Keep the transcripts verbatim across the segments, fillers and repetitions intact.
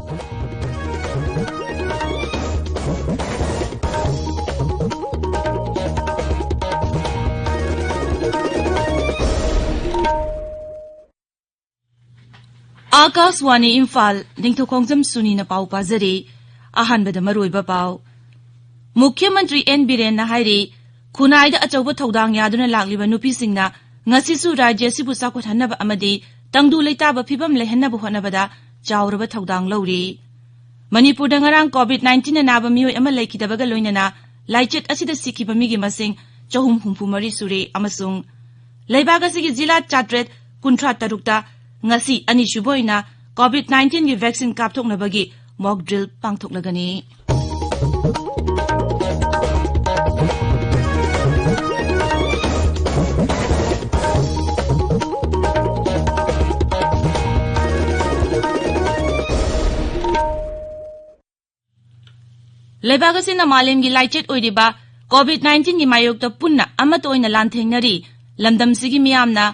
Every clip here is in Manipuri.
ꯑꯥꯀꯥꯁꯋꯥꯅꯤ ꯏꯝꯐꯥꯜ, ꯅꯤꯡꯊꯧꯈꯣꯡꯖꯝ ꯁꯨꯅꯤꯅ ꯄꯥꯎ ꯄꯥꯖꯔꯤ꯫ ꯑꯍꯥꯟꯕꯗ ꯃꯔꯨꯑꯣꯏꯕ ꯄꯥꯎ꯫ ꯃꯨꯈ꯭ꯌ ꯃꯟꯇ꯭ꯔꯤ ꯑꯦꯟ ꯕꯤꯔꯦꯟꯅ ꯍꯥꯏꯔꯤ, ꯈꯨꯟꯅꯥꯏꯗ ꯑꯆꯧꯕ ꯊꯧꯗꯥꯡ ꯌꯥꯗꯨꯅ ꯂꯥꯛꯂꯤꯕ ꯅꯨꯄꯤꯁꯤꯡꯅ ꯉꯁꯤꯁꯨ ꯔꯥꯖ꯭ꯌ ꯑꯁꯤꯕꯨ ꯆꯥꯎꯈꯠꯍꯟꯅꯕ ꯑꯃꯗꯤ ꯇꯪꯗꯨ ꯂꯩꯇꯥꯕ ꯐꯤꯕꯝ ꯂꯩꯍꯟꯅꯕ ꯍꯣꯠꯅꯕꯗ ꯆꯥꯎꯔꯕ ꯊꯧꯗꯥꯡ ꯂꯧꯔꯤ꯫ ꯃꯅꯤꯄꯨꯔꯗ ꯉꯔꯥꯡ COVID nineteen ꯅ ꯅꯥꯕ ꯃꯤꯑꯣꯏ ꯑꯃ ꯂꯩꯈꯤꯗꯕꯒ ꯂꯣꯏꯅꯅ ꯂꯥꯏꯆꯠ ꯑꯁꯤꯗ ꯁꯤꯈꯤꯕ ꯃꯤꯒꯤ ꯃꯁꯤꯡ ꯆꯍꯨꯝ ꯍꯨꯝꯐꯨ ꯃꯔꯤ ꯁꯨꯔꯦ ꯑꯃꯁꯨꯡ ꯂꯩꯕꯥꯛ ꯑꯁꯤꯒꯤ ꯖꯤꯂꯥ ꯆꯥꯇ꯭ꯔꯦꯠ ꯀꯨꯟꯊ꯭ꯔꯥ ꯇꯔꯨꯛꯇ ꯉꯁꯤ ꯑꯅꯤꯁꯨꯕ ꯑꯣꯏꯅ COVID nineteen ꯒꯤ vaccine ꯀꯥꯞꯊꯣꯛꯅꯕꯒꯤ mock drill ꯄꯥꯡꯊꯣꯛꯂꯒꯅꯤ꯫ ꯂꯩꯕꯥꯛ ꯑꯁꯤꯅ ꯃꯥꯂꯦꯝꯒꯤ ꯂꯥꯏꯆꯠ ꯑꯣꯏꯔꯤꯕ COVID nineteen ꯒꯤ ꯃꯥꯌꯣꯛꯇ ꯄꯨꯟꯅ ꯑꯃꯠꯇ ꯑꯣꯏꯅ ꯂꯥꯟꯊꯦꯡꯅꯔꯤ꯫ ꯂꯝꯗꯝꯁꯤꯒꯤ ꯃꯤꯌꯥꯝꯅ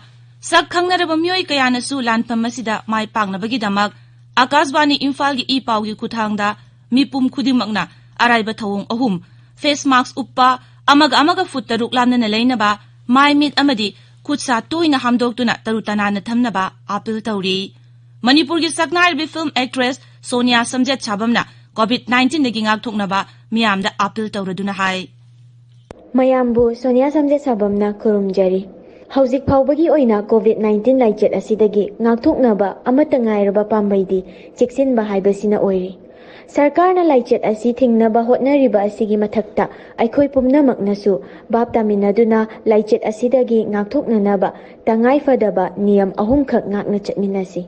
ꯁꯛ ꯈꯪꯅꯔꯕ ꯃꯤꯑꯣꯏ ꯀꯌꯥꯅꯁꯨ ꯂꯥꯟꯐꯝ ꯑꯁꯤꯗ ꯃꯥꯏ ꯄꯥꯛꯅꯕꯒꯤꯗꯃꯛ ꯑꯥꯀꯥꯁꯕꯥꯅꯤ ꯏꯝꯐꯥꯜꯒꯤ ꯏ ꯄꯥꯎꯒꯤ ꯈꯨꯠꯊꯥꯡꯗ ꯃꯤꯄꯨꯝ ꯈꯨꯗꯤꯡꯃꯛꯅ ꯑꯔꯥꯏꯕ ꯊꯧꯑꯣꯡ ꯑꯍꯨꯝ: face mask ꯎꯞꯄ, ꯑꯃꯒ ꯑꯃꯒ ꯐꯨꯠ ꯇꯔꯨꯛ ꯂꯥꯞꯅꯅ ꯂꯩꯅꯕ, ꯃꯥꯏ ꯃꯤꯠ ꯑꯃꯗꯤ ꯈꯨꯠ ꯁꯥ ꯇꯣꯏꯅ ꯍꯥꯝꯗꯣꯛꯇꯨꯅ ꯇꯔꯨ ꯇꯅꯥꯟꯅ ꯊꯝꯅꯕ ꯑꯥꯄꯤꯜ ꯇꯧꯔꯤ꯫ ꯃꯅꯤꯄꯨꯔꯒꯤ ꯁꯛꯅꯥꯏꯔꯕꯤ film actress Sonia ꯁꯝꯖꯦꯠ ꯁꯥꯕꯝꯅ COVID nineteen ꯗꯒꯤ ꯉꯥꯛꯊꯣꯛꯅꯕ ꯃꯤꯌꯥꯝꯗ ꯑꯥꯄꯤꯜ ꯇꯧꯔꯗꯨꯅ ꯍꯥꯏ꯫ ꯃꯌꯥꯝꯕꯨ ꯁꯣꯅꯤꯌꯥ ꯁꯝꯖꯦꯠ ꯁꯥꯕꯝꯅ ꯈꯨꯔꯨꯝꯖꯔꯤ꯫ ꯍꯧꯖꯤꯛ ꯐꯥꯎꯕꯒꯤ ꯑꯣꯏꯅ COVID nineteen ꯂꯥꯏꯆꯠ ꯑꯁꯤꯗꯒꯤ ꯉꯥꯛꯊꯣꯛꯅꯕ ꯑꯃꯠꯇ ꯉꯥꯏꯔꯕ ꯄꯥꯝꯕꯩꯗꯤ ꯆꯦꯛꯁꯤꯟꯕ ꯍꯥꯏꯕꯁꯤꯅ ꯑꯣꯏꯔꯤ꯫ ꯁꯔꯀꯥꯔꯅ ꯂꯥꯏꯆꯠ ꯑꯁꯤ ꯊꯤꯡꯅꯕ ꯍꯣꯠꯅꯔꯤꯕ ꯑꯁꯤꯒꯤ ꯃꯊꯛꯇ ꯑꯩꯈꯣꯏ ꯄꯨꯝꯅꯃꯛꯅꯁꯨ ꯚꯥꯞ ꯇꯥꯃꯤꯟꯅꯗꯨꯅ ꯂꯥꯏꯆꯠ ꯑꯁꯤꯗꯒꯤ ꯉꯥꯛꯊꯣꯛꯅꯅꯕ ꯇꯉꯥꯏ ꯐꯗꯕ ꯅꯤꯌꯝ ꯑꯍꯨꯝꯈꯛ ꯉꯥꯛꯅ ꯆꯠꯃꯤꯟꯅꯁꯤ꯫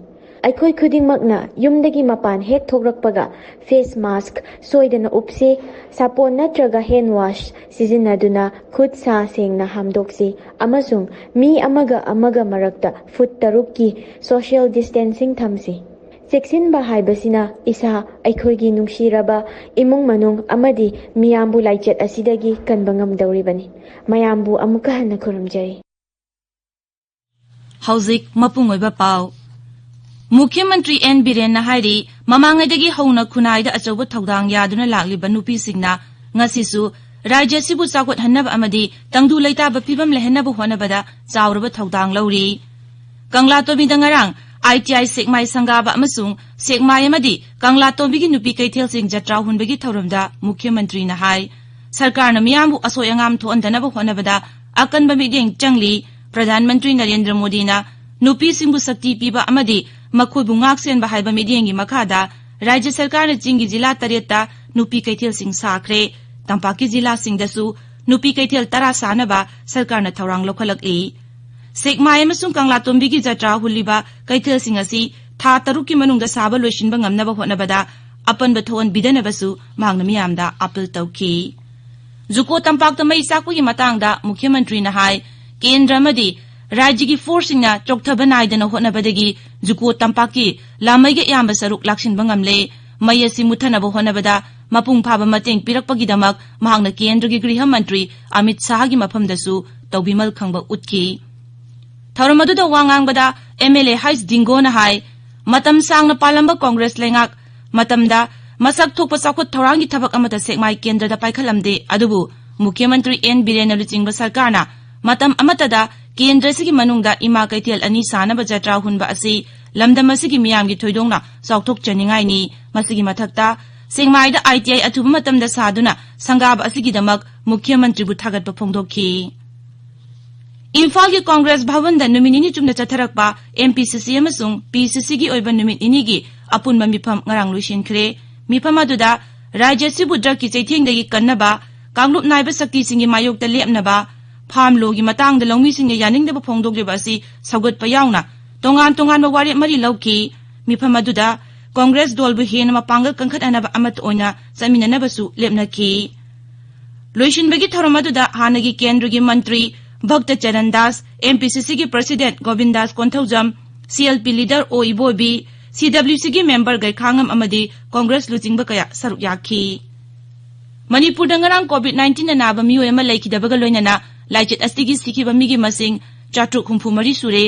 ꯑꯩꯈꯣꯏ ꯈꯨꯗꯤꯡꯃꯛꯅ ꯌꯨꯝꯗꯒꯤ ꯃꯄꯥꯟ ꯍꯦꯛ ꯊꯣꯛꯂꯛꯄꯒ face mask ꯁꯣꯏꯗꯅ ꯎꯞꯁꯤ, ꯁꯥꯄꯣꯟ ꯅꯠꯇ꯭ꯔꯒ hand wash ꯁꯤꯖꯤꯟꯅꯗꯨꯅ ꯈꯨꯠ ꯁꯥ ꯁꯦꯡꯅ ꯍꯥꯝꯗꯣꯛꯁꯤ ꯑꯃꯁꯨꯡ ꯃꯤ ꯑꯃꯒ ꯑꯃꯒ ꯃꯔꯛꯇ ꯐꯨꯠ ꯇꯔꯨꯛꯀꯤ social distancing ꯊꯝꯁꯤ꯫ ꯆꯦꯛꯁꯤꯟꯕ ꯍꯥꯏꯕꯁꯤꯅ ꯏꯁꯥ, ꯑꯩꯈꯣꯏꯒꯤ ꯅꯨꯡꯁꯤꯔꯕ ꯏꯃꯨꯡ ꯃꯅꯨꯡ ꯑꯃꯗꯤ ꯃꯤꯌꯥꯝꯕꯨ ꯂꯥꯏꯆꯠ ꯑꯁꯤꯗꯒꯤ ꯀꯟꯕ ꯉꯝꯗꯧꯔꯤꯕꯅꯤ꯫ ꯃꯌꯥꯝꯕꯨ ꯑꯃꯨꯛꯀ ꯍꯟꯅ ꯈꯨꯔꯨꯝꯖꯔꯤ꯫ ꯍꯧꯖꯤꯛ ꯃꯄꯨꯡ ꯑꯣꯏꯕ ꯄꯥꯎ꯫ ꯃꯨꯈ꯭ꯌ ꯃꯟꯇ꯭ꯔꯤ ꯑꯦꯟ ꯕꯤꯔꯦꯟꯅ ꯍꯥꯏꯔꯤ, ꯃꯃꯥꯡꯉꯩꯗꯒꯤ ꯍꯧꯅ ꯈꯨꯟꯅꯥꯏꯗ ꯑꯆꯧꯕ ꯊꯧꯗꯥꯡ ꯌꯥꯗꯨꯅ ꯂꯥꯛꯂꯤꯕ ꯅꯨꯄꯤꯁꯤꯡꯅ ꯉꯁꯤꯁꯨ ꯔꯥꯖ꯭ꯌ ꯑꯁꯤꯕꯨ ꯆꯥꯎꯈꯠꯍꯟꯅꯕ ꯑꯃꯗꯤ ꯇꯪꯗꯨ ꯂꯩꯇꯥꯕ ꯐꯤꯕꯝ ꯂꯩꯍꯟꯅꯕ ꯍꯣꯠꯅꯕꯗ ꯆꯥꯎꯔꯕ ꯊꯧꯗꯥꯡ ꯂꯧꯔꯤ꯫ ꯀꯪꯂꯥꯇꯣꯕꯤꯗ ꯉꯔꯥꯡ ꯑꯥꯏ ꯇꯤ ꯑꯥꯏ ꯁꯦꯛꯃꯥꯏ ꯁꯪꯒꯥꯕ ꯑꯃꯁꯨꯡ ꯁꯦꯛꯃꯥꯏ ꯑꯃꯗꯤ ꯀꯪꯂꯥꯇꯣꯝꯕꯤꯒꯤ ꯅꯨꯄꯤ ꯀꯩꯊꯦꯜꯁꯤꯡ ꯖꯇ꯭ꯔꯥ ꯍꯨꯟꯕꯒꯤ ꯊꯧꯔꯝꯗ ꯃꯨꯈ꯭ꯌ ꯃꯟꯇ꯭ꯔꯤꯅ ꯍꯥꯏ, ꯁꯔꯀꯥꯔꯅ ꯃꯤꯌꯥꯝꯕꯨ ꯑꯁꯣꯏ ꯑꯉꯥꯝ ꯊꯣꯛꯍꯟꯗꯅꯕ ꯍꯣꯠꯅꯕꯗ ꯑꯀꯟꯕ ꯃꯤꯠꯌꯦꯡ ꯆꯪꯂꯤ꯫ ꯄ꯭ꯔꯙꯥꯟ ꯃꯟꯇ꯭ꯔꯤ ꯅꯔꯦꯟꯗ꯭ꯔ ꯃꯣꯗꯤꯅ ꯅꯨꯄꯤꯁꯤꯡꯕꯨ ꯁꯛꯇꯤ ꯄꯤꯕ ꯑꯃꯗꯤ ꯃꯈꯣꯏꯕꯨ ꯉꯥꯛ ꯁꯦꯟꯕ ꯍꯥꯏꯕ ꯃꯤꯠꯌꯦꯡꯒꯤ ꯃꯈꯥꯗ ꯔꯥꯖ꯭ꯌ ꯁꯔꯀꯥꯔꯅ ꯆꯤꯡꯒꯤ ꯖꯤꯂꯥ ꯇꯔꯦꯠꯇ ꯅꯨꯄꯤ ꯀꯩꯊꯦꯜꯁꯤꯡ ꯁꯥꯈ꯭ꯔꯦ꯫ ꯇꯝꯄꯥꯛꯀꯤ ꯖꯤꯂꯥꯁꯤꯡꯗꯁꯨ ꯅꯨꯄꯤ ꯀꯩꯊꯦꯜ ꯇꯔꯥ ꯁꯥꯅꯕ ꯁꯔꯀꯥꯔꯅ ꯊꯧꯔꯥꯡ ꯂꯧꯈꯠꯂꯛꯂꯤ꯫ ꯁꯦꯛꯃꯥꯏ ꯑꯃꯁꯨꯡ ꯀꯪꯂꯥꯇꯣꯝꯕꯤꯒꯤ ꯖꯇ꯭ꯔꯥ ꯍꯨꯜꯂꯤꯕ ꯀꯩꯊꯦꯜꯁꯤꯡ ꯑꯁꯤ ꯊꯥ ꯇꯔꯨꯛꯀꯤ ꯃꯅꯨꯡꯗ ꯁꯥꯕ ꯂꯣꯏꯁꯤꯟꯕ ꯉꯝꯅꯕ ꯍꯣꯠꯅꯕꯗ ꯑꯄꯟꯕ ꯊꯣꯛꯍꯟꯕꯤꯗꯅꯕꯁꯨ ꯃꯍꯥꯛꯅ ꯃꯤꯌꯥꯝꯗ ꯑꯥꯄꯤꯜ ꯇꯧꯈꯤ꯫ ꯖꯨꯀꯣ ꯇꯝꯄꯥꯛꯇ ꯃꯩ ꯆꯥꯛꯄꯒꯤ ꯃꯇꯥꯡꯗ ꯃꯨꯈ꯭ꯌ ꯃꯟꯇ꯭ꯔꯤꯅ ꯍꯥꯏ, ꯀꯦꯟꯗ꯭ꯔ ꯑꯃꯗꯤ ꯔꯥꯖ꯭ꯌꯒꯤ ꯐꯣꯔꯁꯁꯤꯡꯅ ꯆꯣꯛꯊꯕ ꯅꯥꯏꯗꯅ ꯍꯣꯠꯅꯕꯗꯒꯤ ꯖꯨꯀꯣ ꯇꯝꯄꯥꯛꯀꯤ ꯂꯥꯃꯩꯒꯤ ꯑꯌꯥꯝꯕ ꯁꯔꯨꯛ ꯂꯥꯛꯁꯤꯟꯕ ꯉꯝꯂꯦ꯫ ꯃꯩ ꯑꯁꯤ ꯃꯨꯠꯊꯅꯕ ꯍꯣꯠꯅꯕꯗ ꯃꯄꯨꯡ ꯐꯥꯕ ꯃꯇꯦꯡ ꯄꯤꯔꯛꯄꯒꯤꯗꯃꯛ ꯃꯍꯥꯛꯅ ꯀꯦꯟꯗ꯭ꯔꯒꯤ ꯒ꯭ꯔꯤꯍ ꯃꯟꯇ꯭ꯔꯤ ꯑꯃꯤꯠ ꯁꯥꯍꯒꯤ ꯃꯐꯝꯗꯁꯨ ꯇꯧꯕꯤꯃꯜ ꯈꯪꯕ ꯎꯠꯈꯤ꯫ ꯊꯧꯔꯝ ꯑꯗꯨꯗ ꯋꯥ ꯉꯥꯡꯕꯗ ꯑꯦꯝ ꯑꯦꯜ ꯑꯦ ꯍꯩꯆ ꯗꯤꯡꯒꯣꯅ ꯍꯥꯏ, ꯃꯇꯝ ꯁꯥꯡꯅ ꯄꯥꯜꯂꯝꯕ ꯀꯣꯡꯒ꯭ꯔꯦꯁ ꯂꯩꯉꯥꯛ ꯃꯇꯝꯗ ꯃꯁꯛ ꯊꯣꯛꯄ ꯆꯥꯎꯈꯠ ꯊꯧꯔꯥꯡꯒꯤ ꯊꯕꯛ ꯑꯃꯠꯇ ꯁꯦꯛꯃꯥꯏ ꯀꯦꯟꯗ꯭ꯔꯗ ꯄꯥꯏꯈꯠꯂꯝꯗꯦ꯫ ꯑꯗꯨꯕꯨ ꯃꯨꯈ꯭ꯌ ꯃꯟꯇ꯭ꯔꯤ ꯑꯦꯟ ꯕꯤꯔꯦꯟꯅ ꯂꯨꯆꯤꯡꯕ ꯁꯔꯀꯥꯔꯅ ꯃꯇꯝ ꯑꯃꯠꯇꯗ ꯀꯦꯟꯗ꯭ꯔ ꯑꯁꯤꯒꯤ ꯃꯅꯨꯡꯗ ꯏꯃꯥ ꯀꯩꯊꯦꯜ ꯑꯅꯤ ꯁꯥꯅꯕ ꯖꯇ꯭ꯔꯥ ꯍꯨꯟꯕ ꯑꯁꯤ ꯂꯝꯗꯝ ꯑꯁꯤꯒꯤ ꯃꯤꯌꯥꯝꯒꯤ ꯊꯣꯏꯗꯣꯛꯅ ꯆꯥꯎꯊꯣꯛꯆꯅꯤꯡꯉꯥꯏꯅꯤ꯫ ꯃꯁꯤꯒꯤ ꯃꯊꯛꯇ ꯁꯦꯛꯃꯥꯏꯗ ꯑꯥꯏ ꯇꯤ ꯑꯥꯏ ꯑꯊꯨꯕ ꯃꯇꯝꯗ ꯁꯥꯗꯨꯅ ꯁꯪꯒꯥꯕ ꯑꯁꯤꯒꯤꯗꯃꯛ ꯃꯨꯈ꯭ꯌ ꯃꯟꯇ꯭ꯔꯤꯕꯨ ꯊꯥꯒꯠꯄ ꯐꯣꯡꯗꯣꯛꯈꯤ꯫ ꯏꯝꯐꯥꯜꯒꯤ ꯀꯣꯡꯒ꯭ꯔꯦꯁ ꯚꯕꯟꯗ ꯅꯨꯃꯤꯠ ꯅꯤꯅꯤ ꯆꯨꯞꯅ ꯆꯠꯊꯔꯛꯄ ꯑꯦꯝ ꯄꯤ ꯁꯤ ꯁꯤ ꯑꯃꯁꯨꯡ ꯄꯤ ꯁꯤ ꯁꯤꯒꯤ ꯑꯣꯏꯕ ꯅꯨꯃꯤꯠ ꯅꯤꯅꯤꯒꯤ ꯑꯄꯨꯟꯕ ꯃꯤꯐꯝ ꯉꯔꯥꯡ ꯂꯣꯏꯁꯤꯟꯈ꯭ꯔꯦ꯫ ꯃꯤꯐꯝ ꯑꯗꯨꯗ ꯔꯥꯖ꯭ꯌ ꯑꯁꯤꯕꯨ ꯗ꯭ꯔꯒꯀꯤ ꯆꯩꯊꯦꯡꯗꯒꯤ ꯀꯟꯅꯕ, ꯀꯥꯡꯂꯨꯞ ꯅꯥꯏꯕ ꯁꯛꯇꯤꯁꯤꯡꯒꯤ ꯃꯥꯌꯣꯛꯇ ꯂꯦꯞꯅꯕ, ꯐꯥꯝ ꯂꯣꯒꯤ ꯃꯇꯥꯡꯗ ꯂꯧꯃꯤꯁꯤꯡꯅ ꯌꯥꯅꯤꯡꯗꯕ ꯐꯣꯡꯗꯣꯛꯂꯤꯕ ꯑꯁꯤ ꯁꯧꯒꯠꯄ ꯌꯥꯎꯅ ꯇꯣꯉꯥꯟ ꯇꯣꯉꯥꯟꯕ ꯋꯥꯔꯦꯞ ꯃꯔꯤ ꯂꯧꯈꯤ꯫ ꯃꯤꯐꯝ ꯑꯗꯨꯗ ꯀꯣꯡꯒ꯭ꯔꯦꯁ ꯗꯣꯜꯕꯨ ꯍꯦꯟꯅ ꯃꯄꯥꯡꯒꯜ ꯀꯟꯈꯠꯅꯅꯕ ꯑꯃꯠꯇ ꯑꯣꯏꯅ ꯆꯠꯃꯤꯟꯅꯅꯕꯁꯨ ꯂꯦꯞꯅꯈꯤ꯫ ꯂꯣꯏꯁꯤꯟꯕꯒꯤ ꯊꯧꯔꯝ ꯑꯗꯨꯗ ꯍꯥꯟꯅꯒꯤ ꯀꯦꯟꯗ꯭ꯔꯒꯤ ꯃꯟꯇ꯭ꯔꯤ ꯚꯛꯇ ꯆꯔꯟ ꯗꯥꯁ, ꯑꯦꯝ ꯄꯤ ꯁꯤ ꯁꯤꯒꯤ president Gobin Das Konthoujam, C L P leader ꯑꯣ ꯏꯕꯣꯕꯤ, ꯁꯤ ꯗꯕ꯭ꯂꯤꯎ ꯁꯤꯒꯤ ꯃꯦꯝꯕꯔ ꯒꯩꯈꯥꯉꯝ ꯑꯃꯗꯤ ꯀꯣꯡꯒ꯭ꯔꯦꯁ ꯂꯨꯆꯤꯡꯕ ꯀꯌꯥ ꯁꯔꯨꯛ ꯌꯥꯈꯤ꯫ ꯃꯅꯤꯄꯨꯔꯗ ꯉꯔꯥꯡ ꯀꯣꯚꯤꯗ ꯅꯥꯏꯟꯇꯤꯟꯅ ꯅꯥꯕ ꯃꯤꯑꯣꯏ ꯑꯃ ꯂꯩꯈꯤꯗꯕꯒ ꯂꯣꯏꯅꯅ ꯂꯥꯏꯆꯠ ꯑꯁꯤꯒꯤ ꯁꯤꯈꯤꯕ ꯃꯤꯒꯤ ꯃꯁꯤꯡ ꯆꯥꯇ꯭ꯔꯨꯛ ꯍꯨꯝꯐꯨ ꯃꯔꯤ ꯁꯨꯔꯦ꯫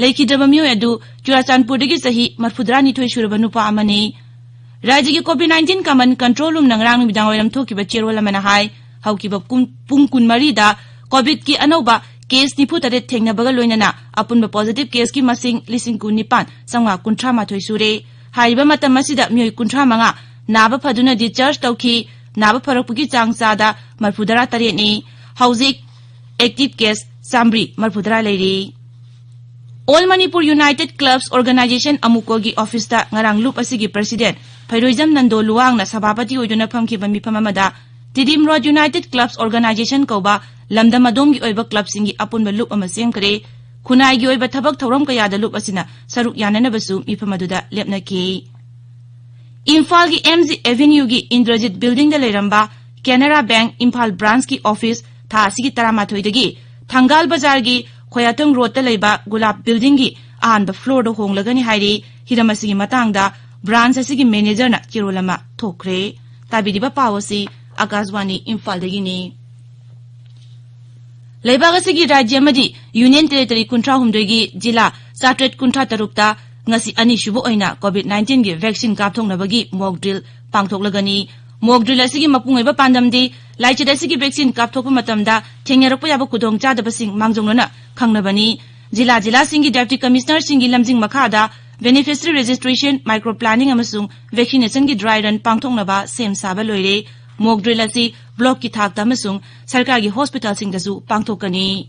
ꯂꯩꯈꯤꯗ꯭ꯔꯕ ꯃꯤꯑꯣꯏ ꯑꯗꯨ ꯆꯨꯔꯥꯆꯥꯟꯄꯨꯔꯗꯒꯤ ꯆꯍꯤ ꯃꯔꯤꯐꯨꯇꯔꯥ ꯅꯤꯊꯣꯏ ꯁꯨꯔꯕ ꯅꯨꯄꯥ ꯑꯃꯅꯤ꯫ ꯔꯥꯖ꯭ꯌꯒꯤ COVID nineteen command control roomꯅ ꯉꯔꯥꯡ ꯅꯨꯃꯤꯗꯥꯡ ꯋꯥꯏꯔꯝ ꯊꯣꯛꯈꯤꯕ ꯆꯦꯔꯣꯜ ꯑꯃꯅ ꯍꯥꯏ, ꯍꯧꯈꯤꯕ ꯀꯨꯝ-, ꯄꯨꯡ ꯀꯨꯟꯃꯔꯤꯗ COVIDꯀꯤ ꯑꯅꯧꯕ case ꯅꯤꯐꯨꯇꯔꯦꯠ ꯊꯦꯡꯅꯕꯒ ꯂꯣꯏꯅꯅ ꯑꯄꯨꯟꯕ positive caseꯀꯤ ꯃꯁꯤꯡ ꯂꯤꯁꯤꯡ ꯀꯨꯟꯅꯤꯄꯥꯟ ꯆꯥꯝꯃꯉꯥ ꯀꯨꯟꯊ꯭ꯔꯥ ꯃꯥꯊꯣꯏ ꯁꯨꯔꯦ꯫ ꯍꯥꯏꯔꯤꯕ ꯃꯇꯝ ꯑꯁꯤꯗ ꯃꯤꯑꯣꯏ ꯀꯨꯟꯊ꯭ꯔꯥ ꯃꯉꯥ ꯅꯥꯕ ꯐꯗꯨꯅ discharge ꯇꯧꯈꯤ꯫ ꯅꯥꯕ ꯐꯔꯛꯄꯒꯤ ꯆꯥꯡ ꯆꯥꯗ ꯃꯔꯤꯐꯨꯇꯔꯥ ꯇꯔꯦꯠꯅꯤ꯫ ꯍꯧꯖꯤꯛ active case ꯆꯥꯃꯔꯤ ꯃꯔꯤꯐꯨꯇꯔꯥ ꯂꯩꯔꯤ꯫ All Manipur United Clubs Organisation, AMUCOꯒꯤ officeꯇ ꯉꯔꯥꯡ ꯂꯨꯞ ꯑꯁꯤꯒꯤ president ꯐꯩꯔꯣꯏꯖꯝ ꯅꯟꯗꯣ ꯂꯨꯋꯥꯡꯅ ꯁꯚꯥꯄꯇꯤ ꯑꯣꯏꯗꯨꯅ ꯐꯝꯈꯤꯕ ꯃꯤꯐꯝ ꯑꯃꯗ Tidim Road United Clubs Organisation ꯀꯧꯕ ꯂꯝꯗꯝ ꯑꯗꯣꯝꯒꯤ ꯑꯣꯏꯕ clubꯁꯤꯡꯒꯤ ꯑꯄꯨꯟꯕ ꯂꯨꯞ ꯑꯃ ꯁꯦꯝꯈ꯭ꯔꯦ꯫ ꯈꯨꯟꯅꯥꯏꯒꯤ ꯑꯣꯏꯕ ꯊꯕꯛ ꯊꯧꯔꯝ ꯀꯌꯥꯗ ꯂꯨꯞ ꯑꯁꯤꯅ ꯁꯔꯨꯛ ꯌꯥꯅꯅꯕꯁꯨ ꯃꯤꯐꯝ ꯑꯗꯨꯗ ꯂꯦꯞꯅꯈꯤ꯫ ꯏꯝꯐꯥꯜꯒꯤ MG Avenueꯒꯤ ꯏꯟꯗ꯭ꯔꯖꯤꯠ buildingꯗ ꯂꯩꯔꯝꯕ Canara Bank ꯏꯝꯐꯥꯜ branchꯀꯤ office ꯊꯥ ꯑꯁꯤꯒꯤ ꯇꯔꯥꯃꯥꯊꯣꯏꯗꯒꯤ ꯊꯪꯒꯥꯜ ꯕꯖꯥꯔꯒꯤ ꯈꯣꯌꯥꯊꯣꯡ roadꯇ ꯂꯩꯕ ꯒꯨꯂꯥꯞ buildingꯒꯤ ꯑꯍꯥꯟꯕ floorꯗ ꯍꯣꯡꯂꯒꯅꯤ ꯍꯥꯏꯔꯤ꯫ ꯍꯤꯔꯝ ꯑꯁꯤꯒꯤ ꯃꯇꯥꯡꯗ branch ꯑꯁꯤꯒꯤ managerꯅ ꯆꯦꯔꯣꯜ ꯑꯃ ꯊꯣꯛꯈ꯭ꯔꯦ꯫ ꯇꯥꯕꯤꯔꯤꯕ ꯄꯥꯎ ꯑꯁꯤ ꯑꯀꯥꯁꯕꯥꯅꯤ ꯏꯝꯐꯥꯜꯗꯒꯤꯅꯤ꯫ ꯂꯩꯕꯥꯛ ꯑꯁꯤꯒꯤ ꯔꯥꯖ꯭ꯌ ꯑꯃꯗꯤ Union Territory ꯀꯨꯟꯊ꯭ꯔꯥ ꯍꯨꯝꯗꯣꯏꯒꯤ ꯖꯤꯂꯥ ꯆꯥꯇ꯭ꯔꯦꯠ ꯀꯨꯟꯊ꯭ꯔꯥ ꯇꯔꯨꯛꯇ ꯉꯁꯤ ꯑꯅꯤꯁꯨꯕ ꯑꯣꯏꯅ COVID nineteenꯒꯤ vaccine ꯀꯥꯞꯊꯣꯛꯅꯕꯒꯤ mock drill ꯄꯥꯡꯊꯣꯛꯂꯒꯅꯤ꯫ Mock drill ꯑꯁꯤꯒꯤ ꯃꯄꯨꯡ ꯑꯣꯏꯕ ꯄꯥꯟꯗꯝꯗꯤ ꯂꯥꯏꯆꯠ ꯑꯁꯤꯒꯤ vaccine ꯀꯥꯞꯊꯣꯛꯄ ꯃꯇꯝꯗ ꯊꯦꯡꯅꯔꯛꯄ ꯌꯥꯕ ꯈꯨꯗꯣꯡꯆꯥꯗꯕꯁꯤꯡ ꯃꯥꯡꯖꯧꯅꯅ ꯈꯪꯅꯕꯅꯤ꯫ ꯖꯤꯂꯥ ꯖꯤꯂꯥꯁꯤꯡꯒꯤ Deputy Commissionerꯁꯤꯡꯒꯤ ꯂꯝꯖꯤꯡ ꯃꯈꯥꯗ beneficiary registration, micro planning ꯑꯃꯁꯨꯡ vaccinationꯒꯤ dry run ꯄꯥꯡꯊꯣꯛꯅꯕ ꯁꯦꯝ ꯁꯥꯕ ꯂꯣꯏꯔꯦ꯫ Mock drill ꯑꯁꯤ blockꯀꯤ ꯊꯥꯛꯇ ꯑꯃꯁꯨꯡ ꯁꯔꯀꯥꯔꯒꯤ hospitalꯁꯤꯡꯗꯁꯨ ꯄꯥꯡꯊꯣꯛꯀꯅꯤ꯫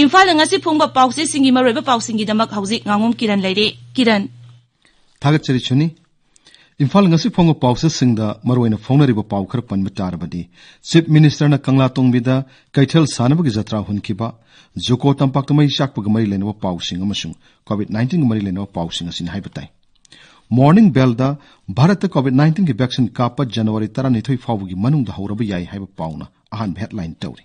ꯏꯝꯐꯥꯜꯗ ꯉꯁꯤ ꯐꯣꯡꯕ ꯄꯥꯎꯆꯦꯁꯤꯡꯒꯤ ꯃꯔꯨꯑꯣꯏꯕ ꯄꯥꯎꯁꯤꯡꯒꯤꯗꯃꯛ ꯍꯧꯖꯤꯛ ꯉꯥꯉꯣꯝ ꯀꯤꯔꯟ ꯂꯩꯔꯦ꯫ ꯀꯤꯔꯟ꯫ ꯊꯥꯒꯠꯆꯔꯤ ꯁꯨꯅꯤ꯫ ꯏꯝꯐꯥꯜ ꯉꯁꯤ ꯐꯣꯡꯕ ꯄꯥꯎꯆꯦꯁꯤꯡꯗ ꯃꯔꯨꯑꯣꯏꯅ ꯐꯣꯡꯅꯔꯤꯕ ꯄꯥꯎ ꯈꯔ ꯄꯟꯕ ꯇꯥꯔꯕꯗꯤ, Chief Ministerꯅ ꯀꯪꯂꯥꯇꯣꯡꯕꯤꯗ ꯀꯩꯊꯦꯜ ꯁꯥꯟꯅꯕꯒꯤ ꯖꯇ꯭ꯔꯥ ꯍꯨꯟꯈꯤꯕ, ꯖꯨꯀꯣ ꯇꯝꯄꯥꯛꯇ ꯃꯩ ꯆꯥꯛꯄꯒ ꯃꯔꯤ ꯂꯩꯅꯕ ꯄꯥꯎꯁꯤꯡ ꯑꯃꯁꯨꯡ COVID nineteenꯒ ꯃꯔꯤ ꯂꯩꯅꯕ ꯄꯥꯎꯁꯤꯡ ꯑꯁꯤꯅꯤ ꯍꯥꯏꯕ ꯇꯥꯏ꯫ Morning Bellꯗ ꯚꯥꯔꯠꯇ COVID nineteenꯒꯤ vaccine ꯀꯥꯞꯄ ꯖꯅꯋꯥꯔꯤ ꯇꯔꯥꯅꯤꯊꯣꯏ ꯐꯥꯎꯕꯒꯤ ꯃꯅꯨꯡꯗ ꯍꯧꯔꯕ ꯌꯥꯏ ꯍꯥꯏꯕ ꯄꯥꯎꯅ ꯑꯍꯥꯟꯕ headline ꯇꯧꯔꯤ꯫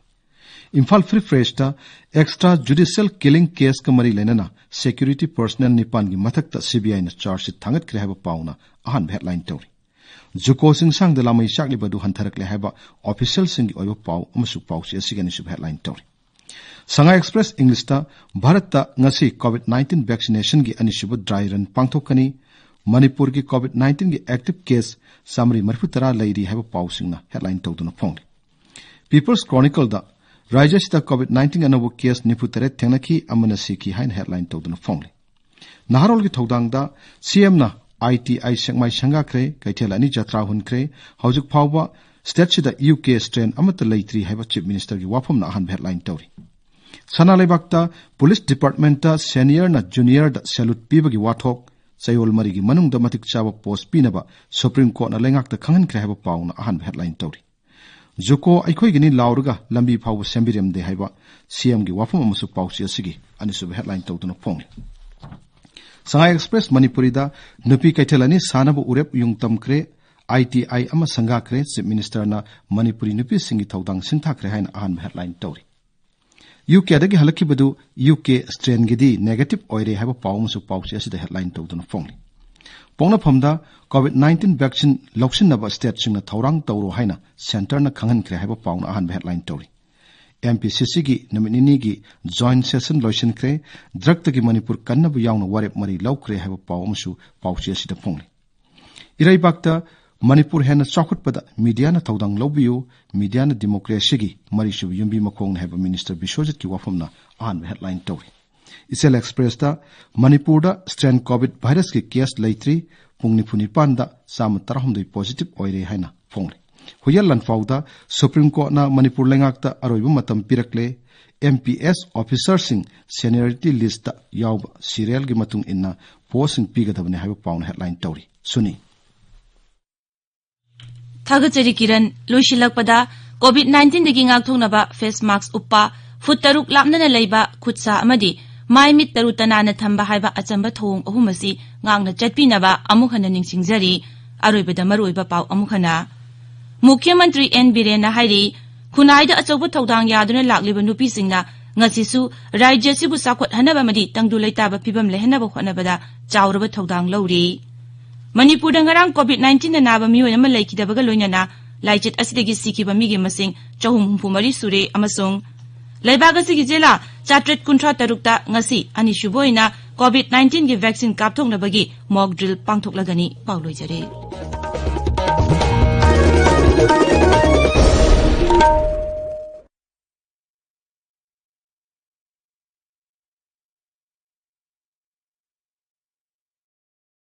Imphal Free Pressꯇ extra judicial killing caseꯀ ꯃꯔꯤ ꯂꯩꯅꯅ security personnel ꯅꯤꯄꯥꯟꯒꯤ ꯃꯊꯛꯇ CBIꯅ charge sheet ꯊꯥꯡꯒꯠꯈ꯭ꯔꯦ ꯍꯥꯏꯕ ꯄꯥꯎꯅ ꯑꯍꯥꯟꯕ headline ꯇꯧꯔꯤ꯫ ꯖꯨꯀꯣ ꯆꯤꯡꯁꯥꯡꯗ ꯂꯥꯃꯩ ꯆꯥꯛꯂꯤꯕ ꯑꯗꯨ ꯍꯟꯊꯔꯛꯂꯦ ꯍꯥꯏꯕ officialꯁꯤꯡꯒꯤ ꯑꯣꯏꯕ ꯄꯥꯎ ꯑꯃꯁꯨ ꯄꯥꯎꯆꯦ ꯑꯁꯤꯒꯤ ꯑꯅꯤꯁꯨꯕ headline ꯇꯧꯔꯤ꯫ ꯁꯉꯥꯏ ꯑꯦꯛꯁꯄ꯭ꯔꯦꯁ ꯏꯪꯂꯤꯁꯇ ꯚꯥꯔꯠꯇ ꯉꯁꯤ COVID nineteen vaccinationꯒꯤ ꯑꯅꯤꯁꯨꯕ dry run ꯄꯥꯡꯊꯣꯛꯀꯅꯤ꯫ ꯃꯅꯤꯄꯨꯔꯒꯤ COVID nineteenꯒꯤ active case ꯆꯥꯃꯔꯤ ꯃꯔꯤꯐꯨ ꯇꯔꯥ ꯂꯩꯔꯤ ꯍꯥꯏꯕ ꯄꯥꯎꯁꯤꯡꯅ headline ꯇꯧꯗꯨꯅ ꯐꯣꯡꯂꯤ꯫ People's Chronicleꯗ ꯔꯥꯖ꯭ꯌꯁꯤꯗ COVID nineteen ꯑꯅꯧꯕ case ꯅꯤꯐꯨ ꯇꯔꯦꯠ ꯊꯦꯡꯅꯈꯤ, ꯑꯃꯅ ꯁꯤꯈꯤ ꯍꯥꯏꯅ headline ꯇꯧꯗꯨꯅ ꯐꯣꯡꯂꯤ꯫ ꯅꯍꯥꯔꯣꯜꯒꯤ ꯊꯧꯗꯥꯡꯗ CMꯅ ITI ꯁꯦꯛꯃꯥꯏ ꯁꯪꯒꯥꯈ꯭ꯔꯦ, ꯀꯩꯊꯦꯜ ꯑꯅꯤ ꯖꯇ꯭ꯔꯥ ꯍꯨꯟꯈ꯭ꯔꯦ, ꯍꯧꯖꯤꯛ ꯐꯥꯎꯕ stateꯁꯤꯗ UK strain ꯑꯃꯠꯇ ꯂꯩꯇ꯭ꯔꯤ ꯍꯥꯏꯕ Chief Ministerꯒꯤ ꯋꯥꯐꯝꯅ ꯑꯍꯥꯟꯕ headline ꯇꯧꯔꯤ꯫ ꯁꯅꯥ ꯂꯩꯕꯥꯛꯇ police departmentꯇ seniorꯅ juniorꯗ salute ꯄꯤꯕꯒꯤ ꯋꯥꯊꯣꯛ, ꯆꯌꯣꯜ ꯃꯔꯤꯒꯤ ꯃꯅꯨꯡꯗ ꯃꯇꯤꯛ ꯆꯥꯕ post ꯄꯤꯅꯕ Supreme Courtꯅ ꯂꯩꯉꯥꯛꯇ ꯈꯪꯍꯟꯈ꯭ꯔꯦ ꯍꯥꯏꯕ ꯄꯥꯎꯅ ꯑꯍꯥꯟꯕ headline ꯇꯧꯔꯤ꯫ JUCO ꯑꯩꯈꯣꯏꯒꯤꯅꯤ ꯂꯥꯎꯔꯒ ꯂꯝꯕꯤ ꯐꯥꯎꯕ ꯁꯦꯝꯕꯤꯔꯝꯗꯦ ꯍꯥꯏꯕ CMꯒꯤ ꯋꯥꯐꯝ ꯑꯃꯁꯨ ꯄꯥꯎꯆꯦ ꯑꯁꯤꯒꯤ ꯑꯅꯤꯁꯨꯕ headline ꯇꯧꯗꯨꯅ ꯐꯣꯡꯂꯤ꯫ ꯁꯉꯥꯏ ꯑꯦꯛꯁꯄ꯭ꯔꯦꯁ ꯃꯅꯤꯄꯨꯔꯤꯗ ꯅꯨꯄꯤ ꯀꯩꯊꯦꯜ ꯑꯅꯤ ꯁꯥꯅꯕ ꯎꯔꯦꯞ ꯌꯨꯡ ꯇꯝꯈ꯭ꯔꯦ, ITI ꯑꯃ ꯁꯪꯒꯥꯈ꯭ꯔꯦ, Chief Ministerꯅ ꯃꯅꯤꯄꯨꯔꯤ ꯅꯨꯄꯤꯁꯤꯡꯒꯤ ꯊꯧꯗꯥꯡ ꯁꯤꯟꯊꯥꯈ꯭ꯔꯦ ꯍꯥꯏꯅ ꯑꯍꯥꯟꯕ headline ꯇꯧꯔꯤ꯫ UKꯗꯒꯤ ꯍꯜꯂꯛꯈꯤꯕꯗꯨ UK strainꯒꯤꯗꯤ negative ꯑꯣꯏꯔꯦ ꯍꯥꯏꯕ ꯄꯥꯎ ꯑꯃꯁꯨ ꯄꯥꯎꯆꯦ ꯑꯁꯤꯗ headline ꯇꯧꯗꯨꯅ ꯐꯣꯡꯂꯤ꯫ ꯄꯣꯛꯅꯐꯝꯗ COVID nineteen vaccine ꯂꯧꯁꯤꯟꯅꯕ stateꯁꯤꯡꯅ ꯊꯧꯔꯥꯡ ꯇꯧꯔꯣ ꯍꯥꯏꯅ centreꯅ ꯈꯪꯍꯟꯈ꯭ꯔꯦ ꯍꯥꯏꯕ ꯄꯥꯎꯅ ꯑꯍꯥꯟꯕ headline ꯇꯧꯔꯤ꯫ MPCCꯒꯤ ꯅꯨꯃꯤꯠ ꯅꯤꯅꯤꯒꯤ joint session ꯂꯣꯏꯁꯤꯟꯈ꯭ꯔꯦ, drugꯇꯒꯤ ꯃꯅꯤꯄꯨꯔ ꯀꯟꯅꯕ ꯌꯥꯎꯅ ꯋꯥꯔꯦꯞ ꯃꯔꯤ ꯂꯧꯈ꯭ꯔꯦ ꯍꯥꯏꯕ ꯄꯥꯎ ꯑꯃꯁꯨ ꯄꯥꯎꯆꯦ ꯑꯁꯤꯗ ꯐꯣꯡꯂꯤ꯫ ꯏꯔꯩꯕꯥꯛꯇ ꯃꯅꯤꯄꯨꯔ ꯍꯦꯟꯅ ꯆꯥꯎꯈꯠꯄꯗ mediaꯅ ꯊꯧꯗꯥꯡ ꯂꯧꯕꯤꯌꯨ, mediaꯅ democracyꯒꯤ ꯃꯔꯤꯁꯨꯕ ꯌꯨꯝꯕꯤ ꯃꯈꯣꯡꯅꯤ ꯍꯥꯏꯕ Minister ꯕꯤꯁ꯭ꯋꯖꯤꯠꯀꯤ ꯋꯥꯐꯝꯅ ꯑꯍꯥꯟꯕ headline ꯇꯧꯔꯤ꯫ ꯏꯆꯦꯜ ꯑꯦꯛꯁꯄ꯭ꯔꯦꯁꯇ ꯃꯅꯤꯄꯨꯔꯗ strain COVID virusꯀꯤ case ꯂꯩꯇ꯭ꯔꯤ, ꯄꯨꯡ ꯅꯤꯐꯨ ꯅꯤꯄꯥꯟꯗ ꯆꯥꯝꯃ ꯇꯔꯥꯍꯨꯝꯗꯣꯏ positive ꯑꯣꯏꯔꯦ ꯍꯥꯏꯅ ꯐꯣꯡꯂꯤ꯫ ꯍꯨꯏꯌꯦꯟ ꯂꯥꯟꯐꯥꯎꯗ Supreme Courtꯅ ꯃꯅꯤꯄꯨꯔ ꯂꯩꯉꯥꯛꯇ ꯑꯔꯣꯏꯕ ꯃꯇꯝ ꯄꯤꯔꯛꯂꯦ, MPS officerꯁꯤꯡ seniority listꯇ ꯌꯥꯎꯕ serialꯒꯤ ꯃꯇꯨꯡ ꯏꯟꯅ postꯁꯤꯡ ꯄꯤꯒꯗꯕꯅꯤ ꯍꯥꯏꯕ ꯄꯥꯎꯅ headline ꯇꯧꯔꯤ꯫ ꯁꯨꯅꯤ꯫ ꯊꯥꯒꯠꯆꯔꯤ ꯀꯤꯔꯟ꯫ ꯂꯣꯏꯁꯤꯜꯂꯛꯄꯗ, COVID nineteenꯗꯒꯤ ꯉꯥꯛꯊꯣꯛꯅꯕ face mask ꯎꯞꯄ, ꯐꯨꯠ ꯇꯔꯨꯛ ꯂꯥꯞꯅꯅ ꯂꯩꯕ, ꯈꯨꯠ ꯁꯥ ꯑꯃꯗꯤ ꯃꯥꯏ ꯃꯤꯠ ꯇꯔꯨ ꯇꯅꯥꯟꯅ ꯊꯝꯕ ꯍꯥꯏꯕ ꯑꯆꯝꯕ ꯊꯧꯑꯣꯡ ꯑꯍꯨꯝ ꯑꯁꯤ ꯉꯥꯛꯅ ꯆꯠꯄꯤꯅꯕ ꯑꯃꯨꯛ ꯍꯟꯅ ꯅꯤꯡꯁꯤꯡꯖꯔꯤ꯫ ꯑꯔꯣꯏꯕꯗ ꯃꯔꯨꯑꯣꯏꯕ ꯄꯥꯎ ꯑꯃꯨꯛ ꯍꯟꯅ꯫ ꯃꯨꯈ꯭ꯌ ꯃꯟꯇ꯭ꯔꯤ ꯑꯦꯟ ꯕꯤꯔꯦꯟꯅ ꯍꯥꯏꯔꯤ, ꯈꯨꯟꯅꯥꯏꯗ ꯑꯆꯧꯕ ꯊꯧꯗꯥꯡ ꯌꯥꯗꯨꯅ ꯂꯥꯛꯂꯤꯕ ꯅꯨꯄꯤꯁꯤꯡꯅ ꯉꯁꯤꯁꯨ ꯔꯥꯖ꯭ꯌ ꯑꯁꯤꯕꯨ ꯆꯥꯎꯈꯠꯍꯟꯅꯕ ꯑꯃꯗꯤ ꯇꯪꯗꯨ ꯂꯩꯇꯥꯕ ꯐꯤꯕꯝ ꯂꯩꯍꯟꯅꯕ ꯍꯣꯠꯅꯕꯗ ꯆꯥꯎꯔꯕ ꯊꯧꯗꯥꯡ ꯂꯧꯔꯤ꯫ ꯃꯅꯤꯄꯨꯔꯗ ꯉꯔꯥꯡ COVID nineteenꯅ ꯅꯥꯕ ꯃꯤꯑꯣꯏ ꯑꯃ ꯂꯩꯈꯤꯗꯕꯒ ꯂꯣꯏꯅꯅ ꯂꯥꯏꯆꯠ ꯑꯁꯤꯗꯒꯤ ꯁꯤꯈꯤꯕ ꯃꯤꯒꯤ ꯃꯁꯤꯡ ꯆꯍꯨꯝ ꯍꯨꯝꯐꯨ ꯃꯔꯤ ꯁꯨꯔꯦ ꯑꯃꯁꯨꯡ ꯂꯩꯕꯥꯛ ꯑꯁꯤꯒꯤ ꯖꯤꯂꯥ ꯆꯥꯇ꯭ꯔꯦꯠ ꯀꯨꯟꯊ꯭ꯔꯥ ꯇꯔꯨꯛꯇ ꯉꯁꯤ ꯑꯅꯤꯁꯨꯕ ꯑꯣꯏꯅ ꯀꯣꯚꯤꯗ ꯅꯥꯏꯟꯇꯤꯟꯒꯤ ꯚꯦꯛꯁꯤꯟ ꯀꯥꯞꯊꯣꯛꯅꯕꯒꯤ ꯃꯣꯛ ꯗ꯭ꯔꯤꯜ ꯄꯥꯡꯊꯣꯛꯂꯒꯅꯤ꯫ ꯄꯥꯎ ꯂꯣꯏꯖꯔꯦ꯫